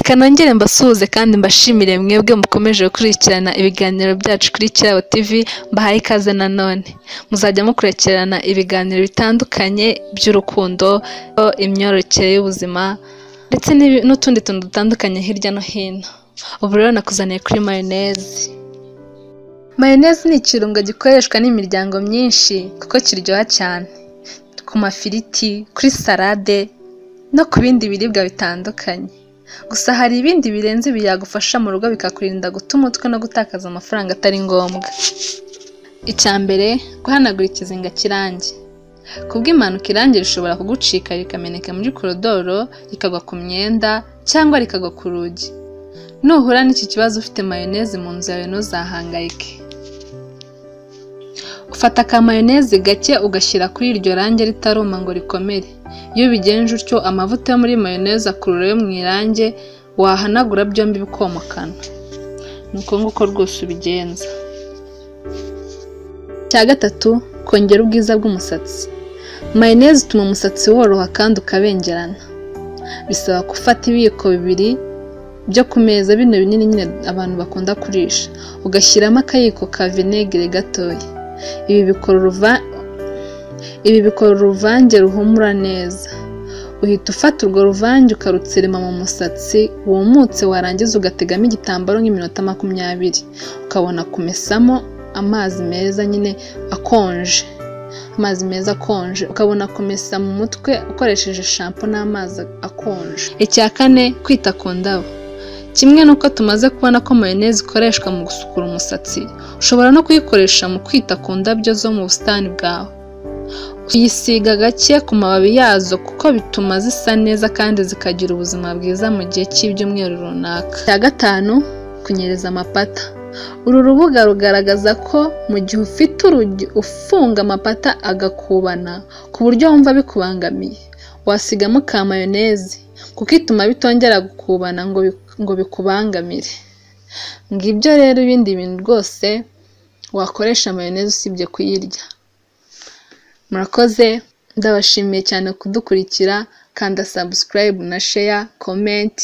Reka nongere mbasuhuze kandi mbashimire mwebwe mukomeje gukurikirana ibiganiro byacu kuri Kirabo TV, mbahaye ikaze nanone. Muzajya mukurikirana ibiganiro bitandukanye by'urukundo, imyororokere y'ubuzima ndetse n'utundi tuntu dutandukanye hirya no hino. Ubu rero nakuzaniye kuri mayoneze. Mayoneze ni ikirungo gikoreshwa n'imiryango myinshi kuko kiryoha cyane. Ku mafiriti, kuri salade no ku bindi biribwa bitandukanye. Gusa hari ibindi birenze ibi yagufasha mu rugo bikakurinda guta umutwe no gutakaza amafaranga atari ngombwa. Icya mbere, guhanagura ikizinga cy'irangi. Kubw'impanuka irangi rishobora kugucika rikameneka muri korodoro, rikagwa ku myenda cyangwa rikagwa ku rugi. Nuhura n'iki kibazo ufite mayoneze mu nzu yawe ntuzahangayike. Ufata ka mayoneze gake ugashyira kuri iryo rangi ritaruma ngo rikomere. Iyo ubigenje utyo amavuta yo muri mayoneze akurura ayo mu irangi, wahanagura byombi bikomokana. Ni uko nguko rwose ubigenza. Icya gatatu, kongera ubwiza bw'umusatsi. Mayoneze ituma umusatsi woroha kandi ukabengerana. Bisaba gufata ibiyiko bibiri byo ku meza, bino binini nyine abantu bakunda kurisha, ugashyiramo akayiko ka vinegere gatoya. Ibi bikora uruvange ruhumura neza. Uhita ufata urwo ruvange ukarutsirima mu musatsi wumutse, warangiza ugategamo igitambaro nk'iminota 20, ukabona kumesamo amazi meza nyine akonje, amazi meza akonje, ukabona kumesa mu mutwe ukoresheje shampo n'amazi akonje. Icya kane, kwita ku ndabo. Kimwe n'uko tumaze kubona ko mayoneze ikoreshwa mu gusukura umusatsi, ushobora no kuyikoresha mu kwita ku ndabyo zo mu busitani bwawe. Uyisiga gake ku mababi yazo kuko bituma zisa neza kandi zikagira ubuzima bwiza mu gihe cy'ibyumweru runaka. Icya gatanu, kunyereza amapata. Uru rubuga rugaragaza ko mu gihe ufite urugi ufunga amapata agakubana ku buryo wumva bikubangamiye, wasigamo ka mayoneze kuko ituma bitongera gukubana ngo bikubangamire. Ngibyo rero ibindi bintu rwose wakoresha mayoneze usibye kuyirya. Murakoze, ndabashimiye cyane kudukurikira, kanda subscribe na share, comment.